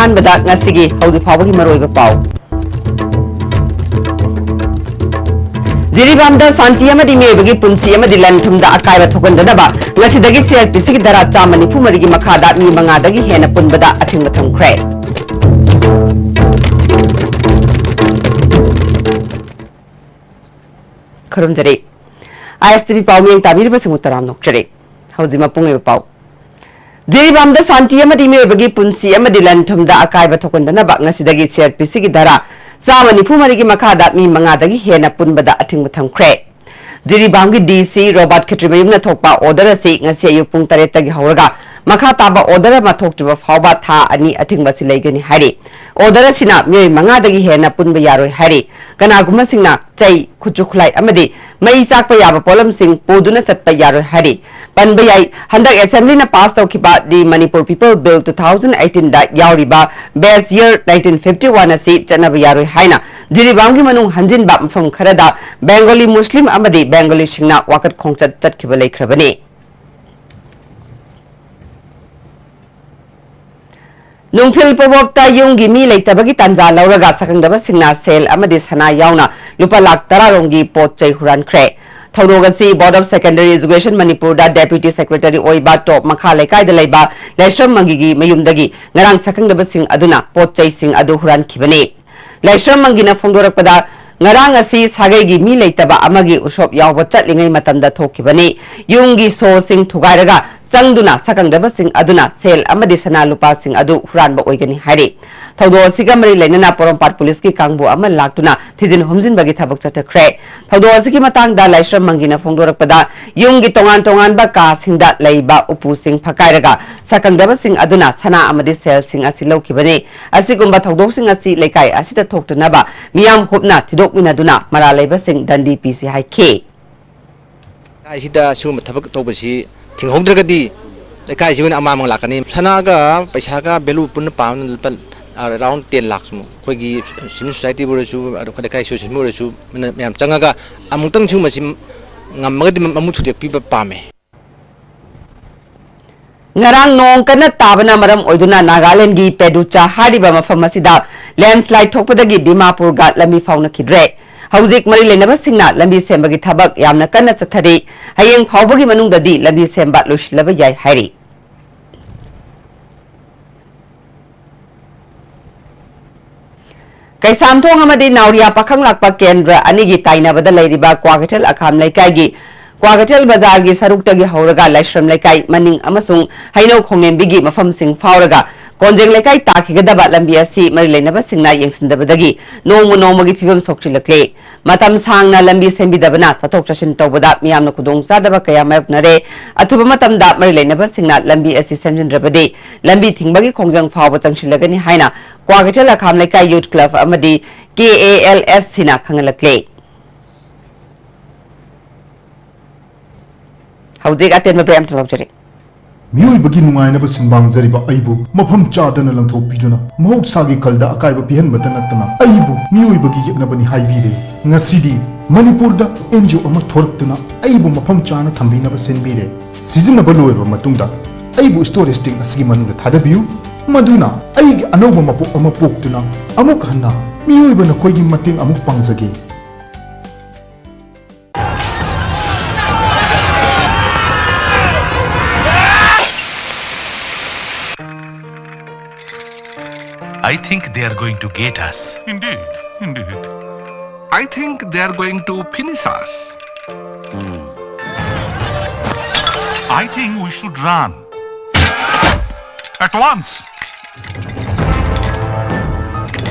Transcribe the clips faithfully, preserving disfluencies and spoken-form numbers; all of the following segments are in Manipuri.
ꯑꯍꯥꯟꯕꯗ ꯉꯁꯤꯒꯤ ꯍꯧꯖꯤꯛ ꯐꯥꯎꯕꯒꯤ ꯃꯔꯨꯑꯣꯏꯕ ꯄꯥꯎ꯫ ꯖꯤꯔꯤꯕꯥꯝꯗ ꯁꯥꯟꯇꯤ ꯑꯃꯗꯤ ꯃꯤꯑꯣꯏꯕꯒꯤ ꯄꯨꯟꯁꯤ ꯑꯃꯗꯤ ꯂꯟ ꯊꯨꯝꯗ ꯑꯀꯥꯏꯕ ꯊꯣꯛꯍꯟꯗꯅꯕ ꯉꯁꯤꯗꯒꯤ ꯁꯤꯑꯥꯔꯄꯤꯁꯤꯒꯤ ꯙꯥꯔꯥ ꯆꯥꯝꯃ ꯅꯤꯐꯨ ꯃꯔꯤꯒꯤ ꯃꯈꯥꯗ ꯃꯤ ꯃꯉꯥꯗꯒꯤ ꯍꯦꯟꯅ ꯄꯨꯟꯕꯗ ꯑꯊꯤꯡꯕ ꯊꯝꯈ꯭ꯔꯦ꯫ ꯈꯨꯔꯨꯝꯖꯔꯤ꯫ ꯑꯥꯏ ꯑꯦꯁ ꯇꯤ ꯚꯤ ꯄꯥꯎ ꯃꯤꯠꯌꯦꯡ ꯇꯥꯕꯤꯔꯤꯕꯁꯤꯡꯕꯨ ꯇꯔꯥꯝꯅ ꯑꯣꯛꯆꯔꯤ꯫ ꯍꯧꯖꯤꯛ ꯃꯄꯨꯡ ꯑꯣꯏꯕ ꯄꯥꯎ꯫ ꯖꯤꯔꯤꯕꯥꯝꯗ ꯁꯥꯟꯇꯤ ꯑꯃꯗꯤ ꯃꯤꯑꯣꯏꯕꯒꯤ ꯄꯨꯟꯁꯤ ꯑꯃꯗꯤ ꯂꯟ ꯊꯨꯝꯗ ꯑꯀꯥꯏꯕ ꯊꯣꯛꯍꯟꯗꯅꯕ ꯉꯁꯤꯗꯒꯤ ꯁꯤꯑꯥꯔꯄꯤꯁꯤꯒꯤ ꯙꯥꯔꯥ ꯆꯥꯝꯃ ꯅꯤꯐꯨ ꯃꯔꯤꯒꯤ ꯃꯈꯥꯗ ꯃꯤ ꯃꯉꯥꯗꯒꯤ ꯍꯦꯟꯅ ꯄꯨꯟꯕꯗ ꯑꯊꯤꯡꯕ ꯊꯝꯈ꯭ꯔꯦ꯫ ꯖꯤꯔꯤꯕꯥꯝꯒꯤ ꯗꯤ ꯁꯤ ꯔꯣꯕꯥꯔꯠ ꯈꯦꯇ꯭ꯔꯤꯃꯌꯨꯝꯅ ꯊꯣꯛꯄ ꯑꯣꯔꯗꯔ ꯑꯁꯤ ꯉꯁꯤ ꯑꯌꯨꯛ ꯄꯨꯡ ꯇꯔꯦꯠꯇꯒꯤ ꯍꯧꯔꯒ ꯃꯈꯥ ꯇꯥꯕ ꯑꯣꯔꯗꯔ ꯑꯃ ꯊꯣꯛꯇ꯭ꯔꯤꯕ ꯐꯥꯎꯕ ꯊꯥ ꯑꯅꯤ ꯑꯊꯤꯡꯕ ꯑꯁꯤ ꯂꯩꯒꯅꯤ ꯍꯥꯏꯔꯤ꯫ ꯑꯣꯔꯗꯔ ꯑꯁꯤꯅ ꯃꯤꯑꯣꯏ ꯃꯉꯥꯗꯒꯤ ꯍꯦꯟꯅ ꯄꯨꯟꯕ ꯌꯥꯔꯣꯏ ꯍꯥꯏꯔꯤ꯫ ꯀꯅꯥꯒꯨꯝꯕꯁꯤꯡꯅ ꯆꯩ, ꯈꯨꯠꯁꯨ ꯈꯨꯠꯂꯥꯏ ꯑꯃꯗꯤ ꯃꯩ ꯆꯥꯛꯄ ꯌꯥꯕ ꯄꯣꯠꯂꯝꯁꯤꯡ ꯄꯨꯗꯨꯅ ꯆꯠꯄ ꯌꯥꯔꯣꯏ ꯍꯥꯏꯔꯤ꯫ ꯄꯟꯕ ꯌꯥꯏ, ꯍꯟꯗꯛ ꯑꯦꯁꯦꯝꯕ꯭ꯂꯤꯅ ꯄꯥꯁ ꯇꯧꯈꯤꯕ The Manipur People Bill two thousand eighteenꯗ ꯌꯥꯎꯔꯤꯕ Base Year nineteen fifty one ꯑꯁꯤ ꯆꯠꯅꯕ ꯌꯥꯔꯣꯏ ꯍꯥꯏꯅ ꯖꯤꯔꯤꯕꯥꯝꯒꯤ ꯃꯅꯨꯡ ꯍꯟꯖꯤꯟꯕ ꯃꯐꯝ ꯈꯔꯗ ꯕꯦꯡꯒꯣꯂꯤ ꯃꯨꯁꯂꯤꯝ ꯑꯃꯗꯤ ꯕꯦꯡꯒꯣꯂꯤꯁꯤꯡꯅ ꯋꯥꯀꯠ ꯈꯣꯡꯆꯠ ꯆꯠꯈꯤꯕ ꯂꯩꯈ꯭ꯔꯕꯅꯤ꯫ ꯅꯨꯡꯊꯤꯜ ꯄꯣꯕꯣꯞꯇ ꯌꯨꯝꯒꯤ ꯃꯤ ꯂꯩꯇꯕꯒꯤ ꯇꯥꯟꯖꯥ ꯂꯧꯔꯒ ꯁꯛꯈꯪꯗꯕꯁꯤꯡꯅ ꯁꯦꯜ ꯑꯃꯗꯤ ꯁꯅꯥ ꯌꯥꯎꯅ ꯂꯨꯄꯥ ꯂꯥꯈ ꯇꯔꯥ ꯔꯣꯝꯒꯤ ꯄꯣꯠ ꯆꯩ ꯍꯨꯔꯥꯟꯈ꯭ꯔꯦ꯫ ꯊꯧꯗꯣꯛ ꯑꯁꯤ Board of Secondary Education ꯃꯅꯤꯄꯨꯔꯗ Deputy Secretary ꯑꯣꯏꯕ ꯇꯣꯞ ꯃꯈꯥ ꯂꯩꯀꯥꯏꯗ ꯂꯩꯕ ꯂꯥꯏꯁ꯭ꯔꯝ ꯃꯪꯒꯤꯒꯤ ꯃꯌꯨꯝꯗꯒꯤ ꯉꯔꯥꯡ ꯁꯛꯈꯪꯗꯕꯁꯤꯡ ꯑꯗꯨꯅ ꯄꯣꯠ ꯆꯩꯁꯤꯡ ꯑꯗꯨ ꯍꯨꯔꯥꯟꯈꯤꯕꯅꯤ꯫ ꯂꯥꯏꯁ꯭ꯔꯝ ꯃꯪꯒꯤꯅ ꯐꯣꯡꯗꯣꯔꯛꯄꯗ, ꯉꯔꯥꯡ ꯑꯁꯤ ꯁꯥꯒꯩꯒꯤ ꯃꯤ ꯂꯩꯇꯕ ꯑꯃꯒꯤ ꯎꯁꯣꯞ ꯌꯥꯎꯕ ꯆꯠꯂꯤꯉꯩ ꯃꯇꯝꯗ ꯊꯣꯛꯈꯤꯕꯅꯤ꯫ ꯌꯨꯝꯒꯤ ꯁꯣꯁꯤꯡ ꯊꯨꯒꯥꯏꯔꯒ ꯆꯪꯗꯨꯅ ꯁꯛꯈꯪꯗꯕꯁꯤꯡ ꯑꯗꯨꯅ ꯁꯦꯜ ꯑꯃꯗꯤ ꯁꯅꯥ ꯂꯨꯄꯥꯁꯤꯡ ꯑꯗꯨ ꯍꯨꯔꯥꯟꯕ ꯑꯣꯏꯒꯅꯤ ꯍꯥꯏꯔꯤ꯫ ꯊꯧꯗꯣꯛ ꯑꯁꯤꯒ ꯃꯔꯤ ꯂꯩꯅꯅ ꯄꯣꯔꯣꯝꯄꯥꯠ ꯄꯨꯂꯤꯁꯀꯤ ꯀꯥꯡꯕꯨ ꯑꯃ ꯂꯥꯛꯇꯨꯅ ꯊꯤꯖꯤꯟ ꯍꯨꯝꯖꯤꯟꯕꯒꯤ ꯊꯕꯛ ꯆꯠꯊꯈ꯭ꯔꯦ꯫ ꯊꯧꯗꯣꯛ ꯑꯁꯤꯒꯤ ꯃꯇꯥꯡꯗ ꯂꯥꯏꯁ꯭ꯔꯝ ꯃꯪꯒꯤꯅ ꯐꯣꯡꯗꯣꯔꯛꯄꯗ, ꯌꯨꯝꯒꯤ ꯇꯣꯉꯥꯟ ꯇꯣꯉꯥꯟꯕ ꯀꯥꯁꯤꯡꯗ ꯂꯩꯕ ꯎꯄꯨꯁꯤꯡ ꯐꯛꯀꯥꯏꯔꯒ ꯁꯛꯈꯪꯗꯕꯁꯤꯡ ꯑꯗꯨꯅ ꯁꯅꯥ ꯑꯃꯗꯤ ꯁꯦꯜꯁꯤꯡ ꯑꯁꯤ ꯂꯧꯈꯤꯕꯅꯤ꯫ ꯑꯁꯤꯒꯨꯝꯕ ꯊꯧꯗꯣꯛꯁꯤꯡ ꯑꯁꯤ ꯂꯩꯀꯥꯏ ꯑꯁꯤꯗ ꯊꯣꯛꯇꯅꯕ ꯃꯤꯌꯥꯝ ꯍꯨꯞꯅ ꯊꯤꯗꯣꯛꯃꯤꯟꯅꯗꯨꯅ ꯃꯔꯥꯜ ꯂꯩꯕꯁꯤꯡ ꯗꯟꯗꯤ ꯄꯤꯁꯤ ꯍꯥꯏꯈꯤ꯫ ꯂꯩꯀꯥꯏꯁꯤꯗ ꯁꯤꯒꯨꯝꯕ ꯊꯕꯛ ꯇꯧꯕꯁꯤ ꯊꯤꯡꯍꯧꯗ꯭ꯔꯒꯗꯤ ꯂꯩꯀꯥꯏꯁꯤ ꯑꯣꯏꯅ ꯑꯃꯥꯡꯕ ꯂꯥꯛꯀꯅꯤ꯫ ꯁꯅꯥꯒ ꯄꯩꯁꯥꯒ value ꯄꯨꯟꯅ ꯄꯥꯕꯅ ꯂꯨꯄꯥ, ꯑ, around ten ꯂꯥꯛ ꯁꯨꯃꯨꯛ꯫ ꯑꯩꯈꯣꯏꯒꯤ civil societyꯕꯨ ꯑꯣꯏꯔꯁꯨ, ꯑꯗꯨꯒ ꯂꯩꯀꯥꯏ associationꯕꯨ ꯑꯣꯏꯔꯁꯨ, ꯃꯅ-, ꯃꯌꯥꯝ ꯆꯪꯉꯒ ꯑꯃꯨꯛꯇꯪ ꯁꯤꯒꯨꯝꯕꯁꯤ ꯉꯝꯃꯒꯗꯤ ꯃꯃꯨꯠ ꯊꯨꯗꯦꯛꯄꯤꯕ ꯄꯥꯝꯃꯦ꯫ ꯉꯔꯥꯡ ꯅꯣꯡ ꯀꯟꯅ ꯇꯥꯕꯅ ꯃꯔꯝ ꯑꯣꯏꯗꯨꯅ ꯅꯥꯒꯥꯂꯦꯟꯗꯒꯤ ꯄꯦꯗꯨꯆꯥ ꯍꯥꯏꯔꯤꯕ ꯃꯐꯝ ꯑꯁꯤꯗ ꯂꯦꯟꯁ꯭ꯂꯥꯏꯗ ꯊꯣꯛꯄꯗꯒꯤ ꯗꯤꯃꯥꯄꯨꯔꯒ ꯂꯝꯕꯤ ꯐꯥꯎꯅꯈꯤꯗ꯭ꯔꯦ꯫ ꯍꯧꯖꯤꯛ ꯃꯔꯤ ꯂꯩꯅꯕꯁꯤꯡꯅ ꯂꯝꯕꯤ ꯁꯦꯝꯕꯒꯤ ꯊꯕꯛ ꯌꯥꯝꯅ ꯀꯟꯅ ꯆꯠꯊꯔꯤ꯫ ꯍꯌꯦꯡ ꯐꯥꯎꯕꯒꯤ ꯃꯅꯨꯡꯗꯗꯤ ꯂꯝꯕꯤ ꯁꯦꯝꯕ ꯂꯣꯏꯁꯤꯜꯂꯕ ꯌꯥꯏ ꯍꯥꯏꯔꯤ꯫ ꯀꯩꯁꯥꯝꯊꯣꯡ ꯑꯃꯗꯤ ꯅꯥꯎꯔꯤꯌꯥ ꯄꯥꯈꯪ ꯂꯥꯛꯄ ꯀꯦꯟꯗ꯭ꯔ ꯑꯅꯤꯒꯤ ꯇꯥꯏꯅꯕꯗ ꯂꯩꯔꯤꯕ ꯀ꯭ꯋꯥꯀꯩꯊꯦꯜ ꯑꯈꯥꯝ ꯂꯩꯀꯥꯏꯒꯤ ꯀ꯭ꯋꯥꯀꯩꯊꯦꯜ ꯕꯖꯥꯔꯒꯤ ꯁꯔꯨꯛꯇꯒꯤ ꯍꯧꯔꯒ ꯂꯥꯏꯁ꯭ꯔꯝ ꯂꯩꯀꯥꯏ ꯃꯅꯤꯡ ꯑꯃꯁꯨꯡ ꯍꯩꯅꯧ ꯈꯣꯡꯉꯦꯝꯕꯤꯒꯤ ꯃꯐꯝꯁꯤꯡ ꯐꯥꯎꯔꯒ ꯀꯣꯟꯖꯦꯡ ꯂꯩꯀꯥꯏ ꯇꯥꯈꯤꯒꯗꯕ ꯂꯝꯕꯤ ꯑꯁꯤ ꯃꯔꯤ ꯂꯩꯅꯕꯁꯤꯡꯅ ꯌꯦꯡꯁꯤꯟꯗꯕꯗꯒꯤ ꯅꯣꯡꯃ ꯅꯣꯡꯃꯒꯤ ꯐꯤꯕꯝ ꯁꯣꯛꯆꯤꯜꯂꯛꯂꯦ꯫ ꯃꯇꯝ ꯁꯥꯡꯅ ꯂꯝꯕꯤ ꯁꯦꯝꯕꯤꯗꯕꯅ ꯆꯠꯊꯣꯛ ꯆꯠꯁꯤꯟ ꯇꯧꯕꯗ ꯃꯤꯌꯥꯝꯅ ꯈꯨꯗꯣꯡꯆꯥꯗꯕ ꯀꯌꯥ ꯃꯥꯌꯣꯛꯅꯔꯦ꯫ ꯑꯊꯨꯕ ꯃꯇꯝꯗ ꯃꯔꯤ ꯂꯩꯅꯕꯁꯤꯡꯅ ꯂꯝꯕꯤ ꯑꯁꯤ ꯁꯦꯝꯖꯤꯟꯗ꯭ꯔꯕꯗꯤ ꯂꯝꯕꯤ ꯊꯤꯡꯕꯒꯤ ꯈꯣꯡꯖꯪ ꯐꯥꯎꯕ ꯆꯪꯁꯤꯜꯂꯒꯅꯤ ꯍꯥꯏꯅ ꯀ꯭ꯋꯥꯀꯩꯊꯦꯜ ꯑꯈꯥꯝ ꯂꯩꯀꯥꯏ ꯌꯨꯠ ꯀ꯭ꯂꯕ ꯑꯃꯗꯤ ꯀꯦ ꯑꯦ ꯑꯦꯜ ꯑꯦꯁ ꯁꯤꯅ ꯈꯪꯍꯜꯂꯛꯂꯦ꯫ ꯍꯧꯖꯤꯛ ꯑꯇꯦꯟꯕ ꯕ꯭ꯔꯦꯛ ꯑꯃꯇ ꯂꯧꯖꯔꯤ꯫ ꯃꯤꯑꯣꯏꯕꯒꯤ ꯅꯨꯡꯉꯥꯏꯅꯕ ꯁꯨꯝꯕꯥꯡꯖꯔꯤꯕ ꯑꯩꯕꯨ ꯃꯐꯝ ꯆꯥꯗꯅ ꯂꯪꯊꯣꯛꯄꯤꯗꯨꯅ ꯃꯍꯧꯁꯥꯒꯤ ꯈꯜꯗ ꯑꯀꯥꯏꯕ ꯄꯤꯍꯟꯕꯇ ꯅꯠꯇꯅ ꯑꯩꯕꯨ ꯃꯤꯑꯣꯏꯕꯒꯤ ꯌꯦꯛꯅꯕꯅꯤ ꯍꯥꯏꯕꯤꯔꯦ꯫ ꯉꯁꯤꯗꯤ ꯃꯅꯤꯄꯨꯔꯗ ꯑꯦꯟ ꯖꯤ ꯑꯣ ꯑꯃ ꯊꯣꯔꯛꯇꯨꯅ ꯑꯩꯕꯨ ꯃꯐꯝ ꯆꯥꯅ ꯊꯝꯕꯤꯅꯕ ꯁꯤꯟꯕꯤꯔꯦ꯫ ꯁꯤꯖꯤꯟꯅꯕ ꯂꯣꯏꯔꯕ ꯃꯇꯨꯡꯗ ꯑꯩꯕꯨ ꯁ꯭ꯇꯣꯔꯦꯖ ꯇꯦꯡ ꯑꯁꯤꯒꯤ ꯃꯅꯨꯡꯗ ꯊꯥꯗꯕꯤꯌꯨ, ꯃꯗꯨꯅ ꯑꯩꯒꯤ ꯑꯅꯧꯕ ꯃꯄꯣꯛ ꯑꯃ ꯄꯣꯛꯇꯨꯅ ꯑꯃꯨꯛ ꯍꯟꯅ ꯃꯤꯑꯣꯏꯕ ꯅꯈꯣꯏꯒꯤ ꯃꯇꯦꯡ ꯑꯃꯨꯛ ꯄꯥꯡꯖꯒꯦ꯫ I think they are going to get us. Indeed, indeed. I think they are going to finish us. I think we should run. At once.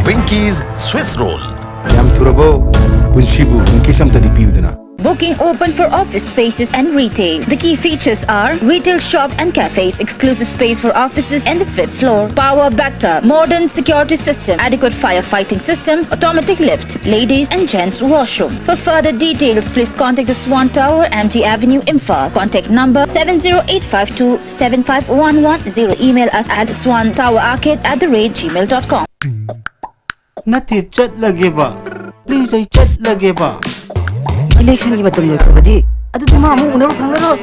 Winky's Swiss Roll. ꯌꯥꯝ ꯊꯨꯔꯕꯣ? ꯄꯨꯟꯁꯤꯕꯨ ꯋꯤꯡꯀꯤꯁ ꯑꯝꯇꯗꯤ ꯄꯤꯌꯨꯗꯅ꯫ Booking open for office spaces and retail. The key features are retail shop and cafes, exclusive space for offices and the fifth floor, power backup, modern security system, adequate firefighting system, automatic lift, ladies and gents washroom. For further details, please contact the Swan Tower, M G Avenue, Imphal. Contact number seven zero eight five two seven five one one zero. Email us at swan tower arcade at the rate gmail dot com. ꯅꯠꯇꯦ, ꯆꯠꯂꯒꯦꯕ꯫ Please, ꯑꯩ ꯆꯠꯂꯒꯦꯕ꯫ ꯏꯂꯦꯛꯁꯟꯒꯤ ꯃꯇꯝ ꯂꯣꯏꯈ꯭ꯔꯕꯗꯤ ꯑꯗꯨꯗꯤ ꯃꯥ ꯑꯃꯨꯛ ꯎꯅꯕ ꯐꯪꯉꯔꯣꯏ꯫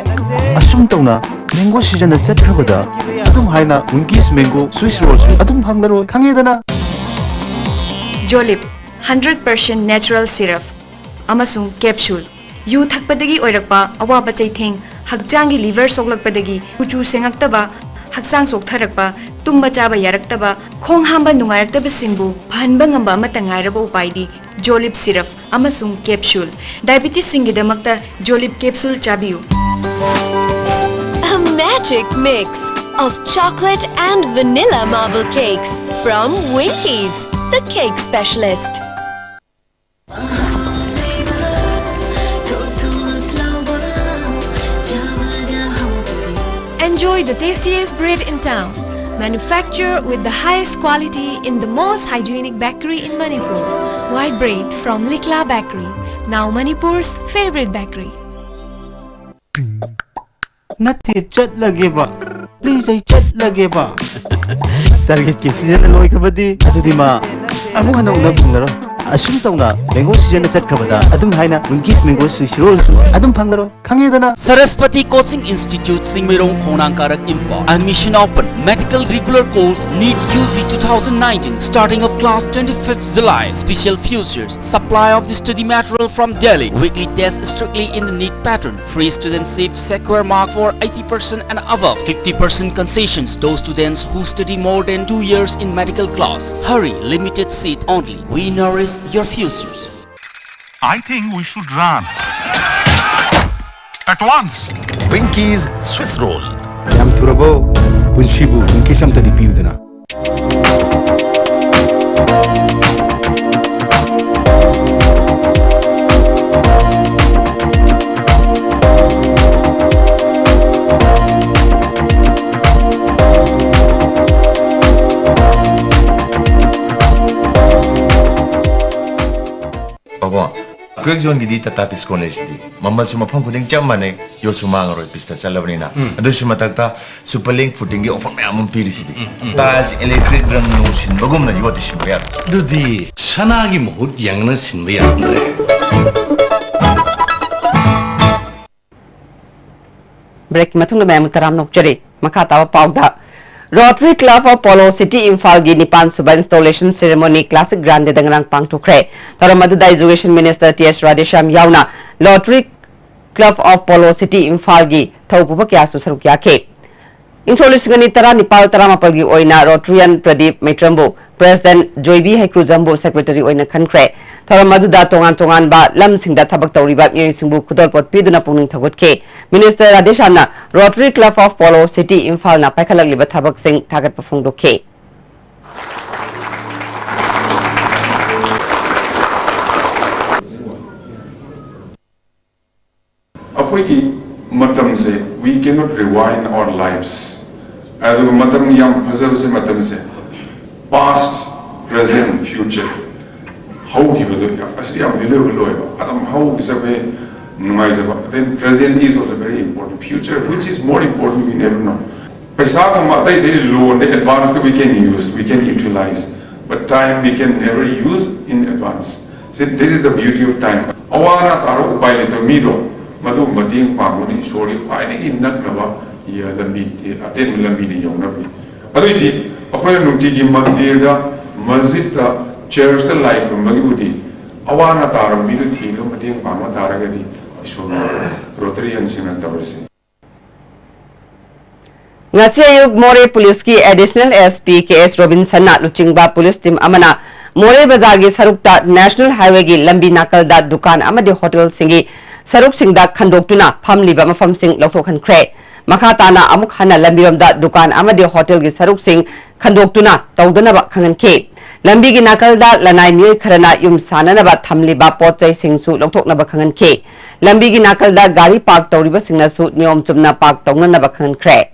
ꯑꯁꯨꯝ ꯇꯧꯅ Mango season ꯅ ꯆꯠꯈ꯭ꯔꯕꯗ ꯑꯗꯨꯝ ꯍꯥꯏꯅ Winkies Mango Swiss Roll ꯁꯨ ꯑꯗꯨꯝ ꯐꯪꯂꯔꯣꯏ, ꯈꯪꯉꯦꯗꯅ? Jolib, hundred percent natural syrup ꯑꯃꯁꯨꯡ capsule꯫ ꯌꯨ ꯊꯛꯄꯗꯒꯤ ꯑꯣꯏꯔꯛꯄ ꯑꯋꯥꯕ ꯆꯩꯊꯦꯡ, ꯍꯛꯆꯥꯡꯒꯤ liver ꯁꯣꯛꯂꯛꯄꯗꯒꯤ ꯀꯨꯆꯨ ꯁꯦꯡꯉꯛꯇꯕ, ꯍꯛꯆꯥꯡ ꯆꯣꯛꯊꯔꯛꯄ, ꯇꯨꯝꯕ ꯆꯥꯕ ꯌꯥꯔꯛꯇꯕ, ꯈꯣꯡ ꯍꯥꯝꯕ ꯅꯨꯡꯉꯥꯏꯔꯛꯇꯕꯁꯤꯡꯕꯨ ꯐꯍꯟꯕ ꯉꯝꯕ ꯑꯃꯠꯇ ꯉꯥꯏꯔꯕ ꯎꯄꯥꯏꯗꯤ Jolib syrup ꯑꯃꯁꯨꯡ capsule꯫ Diabetes ꯁꯤꯡꯒꯤꯗꯃꯛꯇ Jolib capsule ꯆꯥꯕꯤꯌꯨ꯫ A magic mix of chocolate and vanilla marble cakes from Winkies, the cake specialist. Enjoy the tastiest bread in town. Manufactured with the highest quality in the most hygienic bakery in Manipur. White bread from Likla Bakery, now Manipur's favorite bakery. ꯅꯠꯇꯦ, ꯆꯠꯂꯒꯦꯕ꯫ Please, ꯑꯩ ꯆꯠꯂꯒꯦꯕ꯫ Target ꯀꯤ season ꯂꯣꯏꯈ꯭ꯔꯕꯗꯤ ꯑꯗꯨꯗꯤ ꯃꯥ ꯑꯃꯨꯛ ꯍꯟꯅ ꯎꯅꯕ ꯐꯪꯂꯔꯣꯏ꯫ ꯑꯁꯨꯝ ꯇꯧꯅ Mango season ꯆꯠꯈ꯭ꯔꯕꯗ ꯑꯗꯨꯝ ꯍꯥꯏꯅ Winkies Mango Swiss Roll ꯁꯨ ꯑꯗꯨꯝ ꯐꯪꯂꯔꯣꯏ, ꯈꯪꯉꯦꯗꯅ? Saraswati Coaching Institute, ꯁꯤꯡꯃꯩꯔꯣꯡ, ꯈꯣꯡꯅꯥꯡ ꯀꯥꯔꯛ, Imphal. Admission open. Medical regular course, NEET UG two thousand nineteen. Starting of class twenty-fifth July. Special futures. Supply of the study material from Delhi. Weekly test strictly in the NEET pattern. Free student seat, secure mark for eighty percent and above. Fifty percent concessions, those students who study more than two years in medical class. Hurry, limited seat only. We nourish your futures. I think we should run. At once. Winkies Swiss Roll. ꯌꯥꯝ ꯊꯨꯔꯕꯣ? ꯄꯨꯟꯁꯤꯕꯨ Winkies ꯑꯝꯇꯗꯤ ꯄꯤꯌꯨꯗꯅ꯫ ꯕꯥꯕꯣ, Crack Zone ꯒꯤꯗꯤ Tata Tiscon ꯂꯩꯁꯤꯗꯤ꯫ ꯃꯃꯜꯁꯨ ꯃꯐꯝ ꯈꯨꯗꯤꯡ ꯆꯞ ꯃꯥꯟꯅꯩ, ꯌꯣꯠꯁꯨ ꯃꯥꯡꯉꯔꯣꯏ, ꯄꯤꯁꯇ ꯆꯠꯂꯕꯅꯤꯅ꯫ ꯎꯝ꯫ ꯑꯗꯨꯁꯨ ꯃꯊꯛꯇ Super Link footing ꯒꯤ offer ꯃꯌꯥꯝ ꯑꯃ ꯄꯤꯔꯤꯁꯤꯗꯤ꯫ ꯎꯝ, ꯎꯝ꯫ Taj electric ꯔꯪ ꯅꯨꯡ ꯁꯤꯟꯕꯒꯨꯝꯅ ꯌꯣꯠꯇꯤ ꯁꯤꯟꯕ ꯌꯥꯔꯣꯏ꯫ ꯑꯗꯨꯗꯤ ꯁꯅꯥꯒꯤ ꯃꯍꯨꯠ ꯌꯦꯡꯅ ꯁꯤꯟꯕ ꯌꯥꯔꯝꯗ꯭ꯔꯦ꯫ Break ꯀꯤ ꯃꯇꯨꯡꯗ ꯃꯌꯥꯝ ꯇꯔꯥꯝꯅ ꯑꯣꯛꯆꯔꯤ꯫ ꯃꯈꯥ ꯇꯥꯕ ꯄꯥꯎꯗ, Rotary Club of Polo City ꯏꯝꯐꯥꯜꯒꯤ ꯅꯤꯄꯥꯟ ꯁꯨꯕ installation ceremony Classic Grande ꯗ ꯉꯔꯥꯡ ꯄꯥꯡꯊꯣꯛꯈ꯭ꯔꯦ꯫ ꯊꯧꯔꯝ ꯑꯗꯨꯗ Education Minister ꯇꯤ ꯑꯦꯁ ꯔꯥꯙꯦꯁ꯭ꯌꯥꯝ ꯌꯥꯎꯅ Rotary Club of Polo City ꯏꯝꯐꯥꯜꯒꯤ ꯊꯧ ꯄꯨꯕ ꯀꯌꯥꯁꯨ ꯁꯔꯨꯛ ꯌꯥꯈꯤ꯫ ꯏꯪꯁꯣꯛ ꯂꯤꯁꯤꯡ ꯑꯅꯤ ꯇꯔꯥꯅꯤꯄꯥꯜ ꯇꯔꯥꯃꯥꯄꯜꯒꯤ ꯑꯣꯏꯅ Rotarian ꯄ꯭ꯔꯗꯤꯞ ꯃꯩꯇ꯭ꯔꯝꯕꯨ President, ꯖꯣꯏꯕꯤ ꯍꯩꯀ꯭ꯔꯨꯖꯝꯕꯨ Secretary ꯑꯣꯏꯅ ꯈꯟꯈ꯭ꯔꯦ꯫ ꯊꯧꯔꯝ ꯑꯗꯨꯗ ꯇꯣꯉꯥꯟ ꯇꯣꯉꯥꯟꯕ ꯂꯝꯁꯤꯡꯗ ꯊꯕꯛ ꯇꯧꯔꯤꯕ ꯃꯤꯑꯣꯏꯁꯤꯡꯕꯨ ꯈꯨꯗꯣꯜꯄꯣꯠ ꯄꯤꯗꯨꯅ ꯄꯨꯛꯅꯤꯡ ꯊꯧꯒꯠꯈꯤ꯫ Minister ꯔꯥꯙꯦꯁ꯭ꯌꯥꯝꯅ Rotary Club of Polo City ꯏꯝꯐꯥꯜꯅ ꯄꯥꯏꯈꯠꯂꯛꯂꯤꯕ ꯊꯕꯛꯁꯤꯡ ꯊꯥꯒꯠꯄ ꯐꯣꯡꯗꯣꯛꯈꯤ꯫ ꯑꯩꯈꯣꯏꯒꯤ ꯃꯇꯝꯁꯦ, we cannot rewind our lives. ꯑꯗꯨꯒ ꯃꯇꯝ ꯌꯥꯝ ꯐꯖꯕꯁꯦ, ꯃꯇꯝꯁꯦ past, present, future, ꯍꯧꯈꯤꯕꯗꯣ ꯌꯥꯝ, ꯑꯁꯤ ꯌꯥꯝ valuable ꯑꯣꯏꯕ꯫ ꯑꯗꯨꯝ ꯍꯧꯈꯤꯖꯕ ꯅꯨꯡꯉꯥꯏꯖꯕ꯫ Then present is also very important. Future, which is more important, we never know. ꯄꯩꯁꯥꯒꯨꯝꯕ ꯑꯇꯩ ꯑꯇꯩ loan advance the we can use, we can utilize, but time we can never use in advance. See, this is the beauty of time. ꯑꯋꯥ ꯑꯅꯥ ꯇꯥꯔ ꯎꯄꯥꯏ ꯂꯩꯇꯕ ꯃꯤꯗꯣ, ꯃꯗꯨ ꯃꯇꯦꯡ ꯄꯥꯡꯕꯅ ꯏꯁꯣꯔꯒꯤ ꯈ꯭ꯋꯥꯏꯗꯒꯤ ꯅꯛꯅꯕ ꯂꯝꯕꯤ, ꯑꯇꯦꯟꯕ ꯂꯝꯕꯤꯗ ꯌꯧꯅꯕꯅꯤ꯫ ꯑꯗꯨꯏꯗꯤ ꯑꯩꯈꯣꯏꯅ ꯅꯨꯡꯇꯤꯒꯤ ꯃꯟꯗꯤꯔꯗ, ꯃꯁꯖꯤꯗꯇ, ꯆꯔꯆꯇ ꯂꯥꯏ ꯈꯨꯔꯨꯝꯕꯒꯤꯕꯨꯗꯤ ꯑꯋꯥ ꯑꯅꯥ ꯇꯥꯔꯕ ꯃꯤꯗꯨ ꯊꯤꯅꯕ ꯃꯇꯦꯡ ꯄꯥꯡꯕ ꯇꯥꯔꯒꯗꯤ ꯏꯁꯣꯔꯅ Rotarian ꯁꯤꯡꯅ ꯇꯧꯔꯤꯁꯦ꯫ ꯉꯁꯤ ꯑꯌꯨꯛ ꯃꯣꯔꯦ ꯄꯨꯂꯤꯁꯀꯤ Additional S P ꯀꯦ ꯑꯦꯁ ꯔꯣꯕꯤꯟꯁꯟꯅ ꯂꯨꯆꯤꯡꯕ ꯄꯨꯂꯤꯁ ꯇꯤꯝ ꯑꯃꯅ ꯃꯣꯔꯦ ꯕꯖꯥꯔꯒꯤ ꯁꯔꯨꯛꯇ National Highway ꯒꯤ ꯂꯝꯕꯤ ꯅꯥꯀꯜꯗ ꯗꯨꯀꯥꯟ ꯑꯃꯗꯤ ꯍꯣꯇꯦꯜꯁꯤꯡꯒꯤ ꯁꯔꯨꯛꯁꯤꯡꯗ ꯈꯟꯗꯣꯛꯇꯨꯅ ꯐꯝꯂꯤꯕ ꯃꯐꯝꯁꯤꯡ ꯂꯧꯊꯣꯛꯍꯟꯈ꯭ꯔꯦ꯫ ꯃꯈꯥ ꯇꯥꯅ ꯑꯃꯨꯛ ꯍꯟꯅ ꯂꯝꯕꯤꯔꯣꯝꯗ ꯗꯨꯀꯥꯟ ꯑꯃꯗꯤ ꯍꯣꯇꯦꯜꯒꯤ ꯁꯔꯨꯛꯁꯤꯡ ꯈꯟꯗꯣꯛꯇꯨꯅ ꯇꯧꯗꯅꯕ ꯈꯪꯍꯟꯈꯤ꯫ ꯂꯝꯕꯤꯒꯤ ꯅꯥꯀꯜꯗ ꯂꯅꯥꯏ ꯃꯤꯑꯣꯏ ꯈꯔꯅ ꯌꯨꯝ ꯁꯥꯅꯅꯕ ꯊꯝꯂꯤꯕ ꯄꯣꯠ ꯆꯩꯁꯤꯡꯁꯨ ꯂꯧꯊꯣꯛꯅꯕ ꯈꯪꯍꯟꯈꯤ꯫ ꯂꯝꯕꯤꯒꯤ ꯅꯥꯀꯜꯗ ꯒꯥꯔꯤ ꯄꯥꯔꯛ ꯇꯧꯔꯤꯕꯁꯤꯡꯅꯁꯨ ꯅꯤꯌꯣꯝ ꯆꯨꯝꯅ ꯄꯥꯔꯛ ꯇꯧꯅꯅꯕ ꯈꯪꯍꯟꯈ꯭ꯔꯦ꯫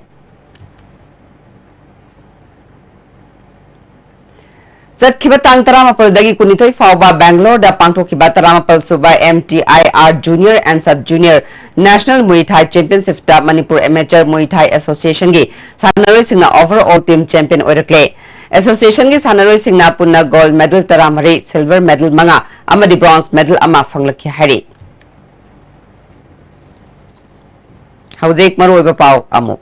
ꯆꯠꯈꯤꯕ ꯇꯥꯡ ꯇꯔꯥꯃꯥꯄꯜꯗꯒꯤ ꯀꯨꯟꯅꯤꯊꯣꯏ ꯐꯥꯎꯕ ꯕꯦꯡꯒ꯭ꯂꯣꯔꯗ ꯄꯥꯡꯊꯣꯛꯈꯤꯕ ꯇꯔꯥꯃꯥꯄꯜ ꯁꯨꯕ M T I R Junior and Sub Junior National Muay Thai Championship ꯇ Manipur Amateur Muay Thai Association ꯒꯤ ꯁꯥꯟꯅꯔꯣꯏꯁꯤꯡꯅ overall team champion ꯑꯣꯏꯔꯛꯂꯦ꯫ Association ꯒꯤ ꯁꯥꯟꯅꯔꯣꯏꯁꯤꯡꯅ ꯄꯨꯟꯅ gold medal ꯇꯔꯥꯃꯔꯤ, silver medal ꯃꯉꯥ ꯑꯃꯗꯤ bronze medal ꯑꯃ ꯐꯪꯂꯛꯈꯤ ꯍꯥꯏꯔꯤ꯫ ꯍꯧꯖꯤꯛ ꯃꯔꯨꯑꯣꯏꯕ ꯄꯥꯎ ꯑꯃꯨꯛ꯫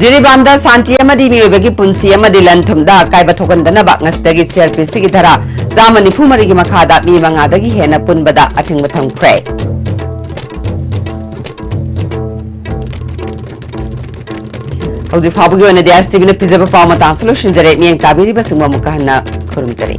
ꯖꯤꯔꯤꯕꯥꯝꯗ ꯁꯥꯟꯇꯤ ꯑꯃꯗꯤ ꯃꯤꯑꯣꯏꯕꯒꯤ ꯄꯨꯟꯁꯤ ꯑꯃꯗꯤ ꯂꯟ ꯊꯨꯝꯗ ꯑꯀꯥꯏꯕ ꯊꯣꯛꯍꯟꯗꯅꯕ ꯉꯁꯤꯗꯒꯤ ꯁꯤ ꯑꯥꯔ ꯄꯤ ꯁꯤꯒꯤ ꯙꯥꯔꯥ ꯆꯥꯝꯃ ꯅꯤꯐꯨ ꯃꯔꯤꯒꯤ ꯃꯈꯥꯗ ꯃꯤ ꯃꯉꯥꯗꯒꯤ ꯍꯦꯟꯅ ꯄꯨꯟꯕꯗ ꯑꯊꯤꯡꯕ ꯊꯝꯈ꯭ꯔꯦ꯫ ꯍꯧꯖꯤꯛ ꯐꯥꯎꯕꯒꯤ ꯑꯣꯏꯅꯗꯤ ꯑꯦꯁ ꯇꯤ ꯚꯤꯅ ꯄꯤꯖꯕ ꯄꯥꯎ ꯃꯇꯥꯡꯁꯤ ꯂꯣꯏꯁꯤꯟꯖꯔꯦ꯫ ꯃꯤꯠꯌꯦꯡ ꯇꯥꯕꯤꯔꯤꯕꯁꯤꯡꯕꯨ ꯑꯃꯨꯛꯀ ꯍꯟꯅ ꯈꯨꯔꯨꯝꯖꯔꯤ꯫